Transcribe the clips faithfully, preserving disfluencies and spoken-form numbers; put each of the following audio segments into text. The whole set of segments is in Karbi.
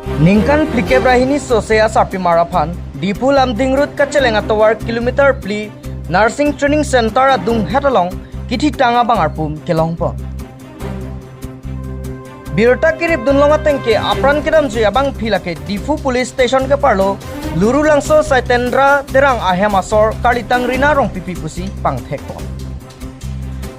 Ningkan phlikep ra hini sose asarpimar aphan Diphu Lumding Road kacheleng atovar kilometer phli Nursing Training Center adunghet along kithitang abang arpum kelongpon. Birta kirip dunlong atengke apran kedamjui abangpi lake Diphu Police Station keparlo Lurulangso Saitendra Terang ahem asor Karlitang Rina Rongpipi pusi pangthekpon.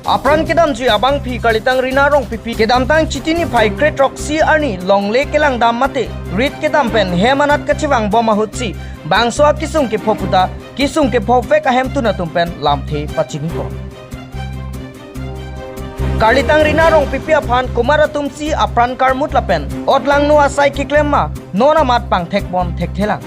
Apran kedamjui abangpi Karlitang Rina Rongpipi kedamtang Chiti niphai kre throksi arni longle kelangdam mate rit kedam pen hem anat kachevangbom ahutsi bangso akisung kepho puta kisung kephovek ahemtun atum pen lamthe pachinipon. Karlitang Rina Rongpipi aphan komat atumsi apran karmut lapen otlangno asai keklem ma non amat pangthekpon thekthelang.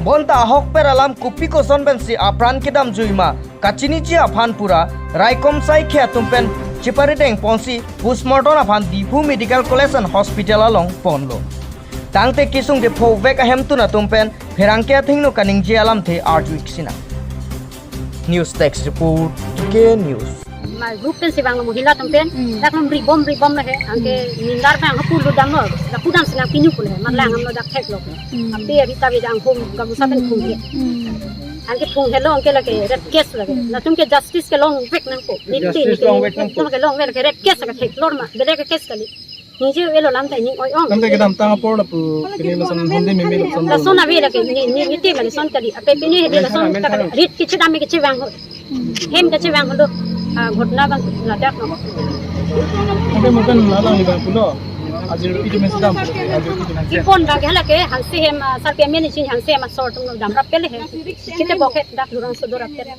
Bonta ahokpet alam kopi koson pensi apran kedamjui ma kachiniji aphan pura raikom saikhi atum pen cheparidengponsi postmortem aphan Diphu Medical College and Hospital along ponlo. Tangte kisung kephovek ahemtun atum pen pherangke athengno kaningje alamthe arju-ik sinang. News Desk Report, T K News. Ma group pen si vanglo, mohila atum pen. Hmm. Dak lom ribom ribom lo he. Anke ninggar pen angho pulu damlo. Dak pudam sinang pinyu pule. Matlang Hmm. amlo dak theklo. Hmm. Ape ari tabi dak angho gamusa pen Hmm. phung he. Hmm. Anke phung helo anke lake rape case lake. Hmm. Latum ke justice kelongvek nangpo. Niti, Justice niti. Longvek nangpo. Latum kelongvek lake rape case lake theklor ma. Bede ke case kali. Ningje elo lamthe ning oi-ong. Lamthe kedamtang apor lapu pini lason honde meme lason. Lason ave lake ni ni niti mane lason kali. Ape pini hedi lason kali. Rit kechedam kechevang ho. Hem kechevang ho. Ah, ghotna abang ladak lo. Ante mungkin lalang ni bang pulo. Ajir itu mesti dam. Ajir itu mesti. Ipon bang ke lake Hanse hem, ah, sarpi amen isin Hanse hem asor atum damrap pele he. Kita bokhet dak lurang sodor apel.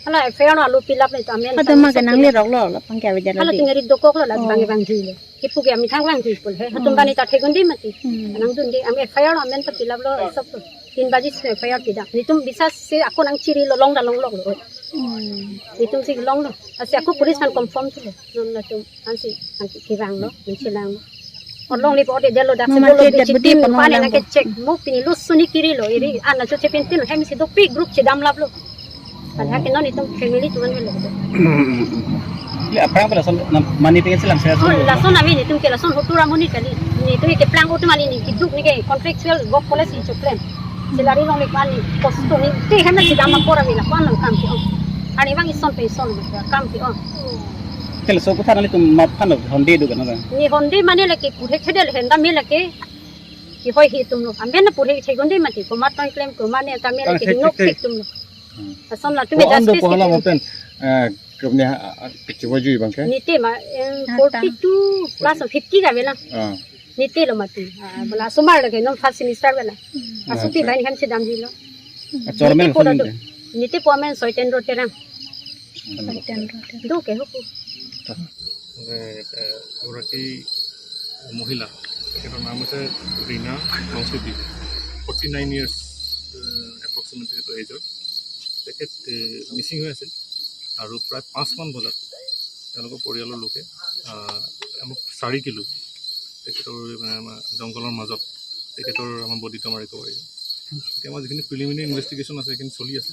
Hala F I R alu pilap le tamen. Ada ma kenang le rok lo, lo pangke avedar. Hala lagi. Tingari dokok lo la Hmm. bang bang jui le. Kipu ke amethang vangthu ipul he. Hatum Hmm. bani ta thegundi mati. Hmm. Nangdundi, ami F I R amen ta pilaplo, sob to. Tin baji si F I R pidak. Nitum bisa si ako nangchiri lo, longda longlok lo. Hmm. Nitum si longlo. Asi ako police kan confirm thulo. Non latum ansi, ansi kevanglo, nangchelanglo. Orlong ni po de delo dak Mama sebolo che bichi dat budi tim pano pane lang nangke po. Check mo pini lo suni kiri lo, iri ana cho chepin tin hem si dopik group chedam laplo. Padahal ke non itum family tuan velo. Le aphrang pala son na mani pengen selam saya. Oh, lason avi nitum ke lason hotura moni kali. Nitum ke plang otu mali ni kiduk ni ke contractual work policy choklem. Salary long ni pani post ni te hem na chedam apor avi la pan lo kam ke on. Ani bang ison pe ison kam ke on. Tel so kuthan ni tum map phan lo honde do kan. Ni honde mane lake purhe khedel henda me lake. Ki hoi hi tum lo. Amben na purhe thegundi mati komat tong klem komat ne ta me Ah, lake thik, nok thik, thik. Thik tum lo. Hmm. Ason latum Ko ando justice pohla kitu. Mopen, eh, kemne, ah, ah, kecil baju bang ke? Nite ma, em, Hata. Forty two plus fifty ka bela. Ah. Nite lo mati. Ah, bola sumar lake non first semester bela. Hmm. Asupi Ah, bain hem chedam jilo. Ah, chairman Nite po son tu. Nite po amen Soiten Road Terang. Soiten Road Terang. Do ke huku. এ, এ, এগৰাকী মহিলা, তেখেতৰ নাম হৈছে ৰীনা ৰংচুকী, forty nine years approximately তেখেতৰ এজৰ। তেখেত এ, মিচিং হৈ আছিল আৰু প্ৰায় পাঁচমান বজাত তেওঁলোকৰ পৰিয়ালৰ লোকে আ, আমাক চাৰি কিলো তেখেতৰ মানে, আমাৰ জংঘলৰ মাজত তেখেতৰ আমাৰ বডিটো আমাৰ ৰিকভাৰী। এতিয়া আমাৰ যিখিনি প্ৰিলিমিনেৰী ইনভেষ্টিগেশ্যন আছে, সেইখিনি চলি আছে।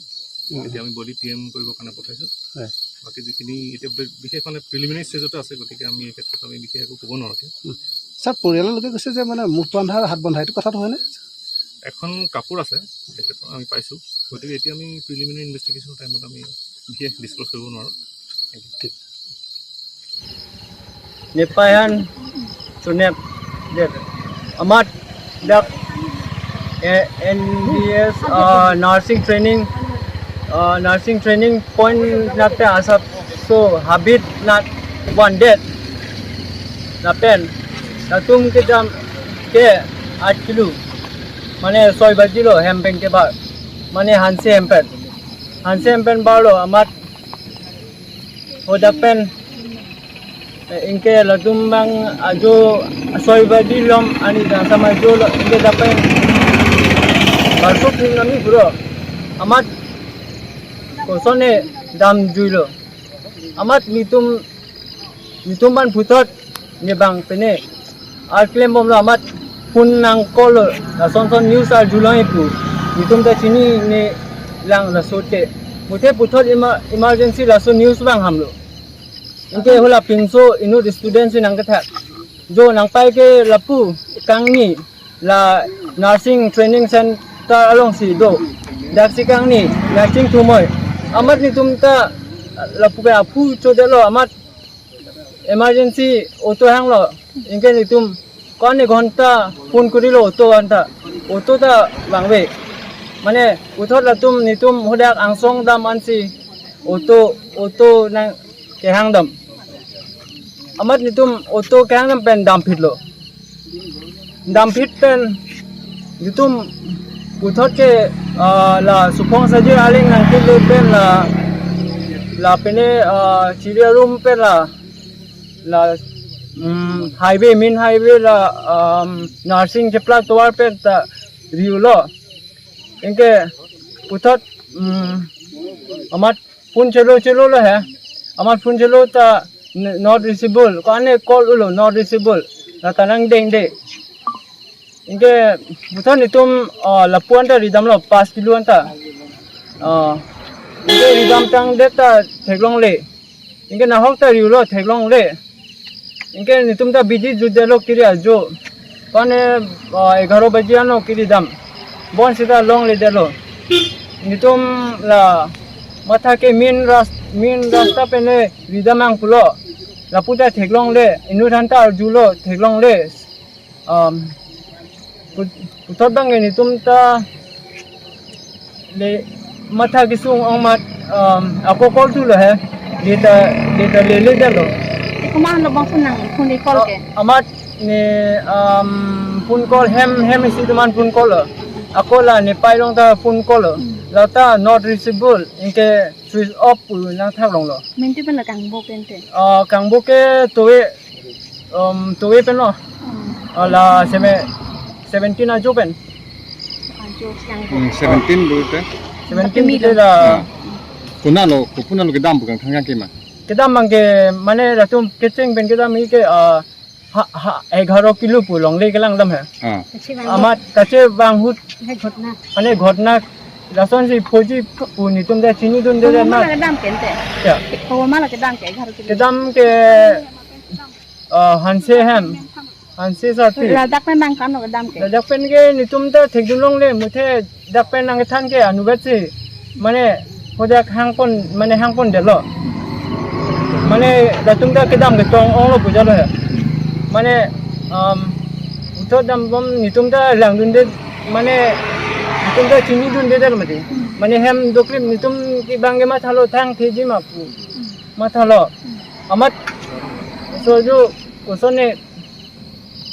উম। এতিয়া আমি বডি পি এম কৰিবৰ কাৰণে পঠাইছোঁ। হয়। বাকী যিখিনি এতিয়া বে-, বিশেষ মানে প্ৰিলিমিনেৰী ষ্টেজতে আছে, গতিকে আমি এই ক্ষেত্ৰত আমি বিশেষ একো ক'ব নোৱাৰোঁ এতিয়া। উম। ছাৰ, পৰিয়ালৰ লোকে কৈছে যে মানে মুখ বন্ধা আৰু হাত বন্ধা, এইটো কথাটো হয়নে? এখন কাপোৰ আছে তেখেতৰ, আমি পাইছোঁ। গতিকে এতিয়া আমি প্ৰিলিমিনেৰী ইনভেষ্টিগেশ্যনৰ টাইমত আমি বিশেষ ডিছক্ল'জ কৰিব নোৱাৰোঁ। Nepaihan Sunep der. Amat dak, eh, N B S, ah, nursing training, ah, nursing training point nat asap so habit nat one day. Lapen latum kedam ke aat kilo. Mane soi baji lo hem pen kebar. Mane Hanse hem pen. Hanse hem pen barlo amat Hodak pen, eh, ingke latum bang ajo soi baji lom ani dangsam ajo lo ingke dak pen. Barsuk ning nami puro. Amat kosonne damjuilo. Amat nitum, nitum ban puthot ne bang pene. Ar klembomlo amat phone nang call lo, lason son news arjulong ipu. Nitum ta chinine lang laso te. Muthe puthot emer-, emergency laso news bang hamlo. Ingke hala pinso inut student si nang kethak. Jo nang pai ke lapu kangni. la nursing training center alongsi do. Dak si kangni, nursing thumoi. Amat netum ta lapu ke aphu chodelo, amat emergency auto hanglo. Anke netum ko-an ghonta phone kurilo auto anta. Auto ta vangve. Mane puthot latum netum hadak angsong dam ansi auto, auto nangkehang dam. Amat netum auto kehang dam pen damphitlo. Damphit pen netum puthot ke, ah, la Suphong Sajir Aling nangkele pen la, la pene, ah, Chiri Arum pen la, la, mm, highway, main highway la, um, nursing chepla tovar pen ta riulo. Anke puthot, mm, amat phone chelo chelolo he. Amat phone chelo ta n-, not reachable. Ko-an call ulo not reachable. La ta nangdengde. Anke puthot netum, ah, lapu anta ridamlo, pas kilo anta. Ah, anke ridam tangdet ta theklongle. Anke nahok ta riulo theklongle. Anke netum ta bidi jutdelo kiri ajo. Pane, ah, egaro baji ano kiri dam. Bon sita longledetlo. Netum la matha ke main ras-, main rasta pene ridam nang pulo. Lapu ta theklongle. Inut aphan ta arjulo theklongle. Um, put-, puthot bang netum ta le matha kesung ong amat, um, ako call thulo he. Data, data leledetlo. Komat lo bang phone nang, phone di call ke? Amat ne, um, phone call hem, hem isi atum aphan phone call lo. Ako la ne pai along ta phone call lo. Hmm. La ta not reachable. Anke switch off pu nangthak longlo. Menti pen la kangbo pen te? Ah, kangbo ke towe, um, towe pen lo. Hmm. Ah, la seme-, seventeen ajo pen. Ajo kangbo. Hmm, seventeen pu te? Seventeen pu te la. Ah. Konatlo, ko konatlo kedam pu kangthang kangke ma? Kedam abang ke mane latum kecheng pen kedam ke, ah, ha, ha, egaro kilo pu longle kelang dam he. Ah. Amat kachevang ahut, mane ghotna lasonsi phoji pu netum ta chinidunde. Komat ma la kedam ke te? Ya. Komat ma la kedam ke egaro kilo? Kedam ke, ah, Hanse hem. Hanse sati. Ladak pen bang ko-an lo kedam ke? Ladak pen ke netum ta thekdunlongle, muthe dak pen nangkethan ke anubat si. Mane hadak hangpon, mane hangpondetlo. Mane latum ta kedam ketong onglo pu jalo he. Mane, um, puthot dambom netum ta langdunde, mane netum ta chinidundedetlo mati. Mane hem doklip netum ke bang ke mathalo thangtheji ma pu. Mathalo. Amat so ju kosonne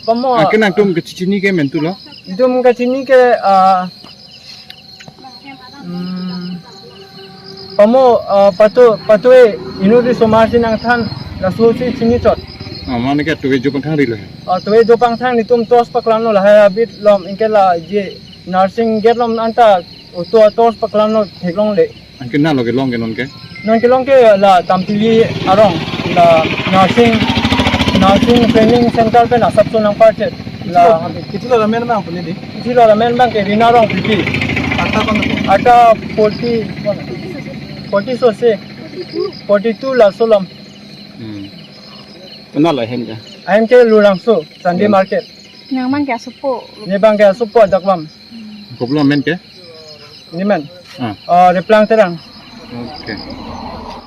pamo. Ah, ke nangtum kachechini ke mentu lo? Netum kachini ke, ah, hmm, pamo, ah, patu, patu e inut osomar si nangthan laso si chini chot. Ah, mane ke towe jo pangthang rilo he? Ah, towe jo pangthang netum torch paklamlo lahai abit lom anke la je nursing gate lom anta auto torch paklamlo theklongle. Anke nalo kelong ke non ke? Non kelong ke la Tampili arong, la nursing, nursing training center pen asapso nangparchet. La. Kithi lo, kithi lo ramen abang puni di? Kithi lo ramen abang ke Rina Rongpipi. Ata kon? Ata forty, forty sose. Forty-two laso lom. Hmm. Konatlo ahem ke? Ahem ke Lurangso, Sunday Market. Nang abang ke asopo? Ne abang ke asopo adak bam. Kopilo amen ke? Ne amen? Ah. Ah, Replang Terang. Okay.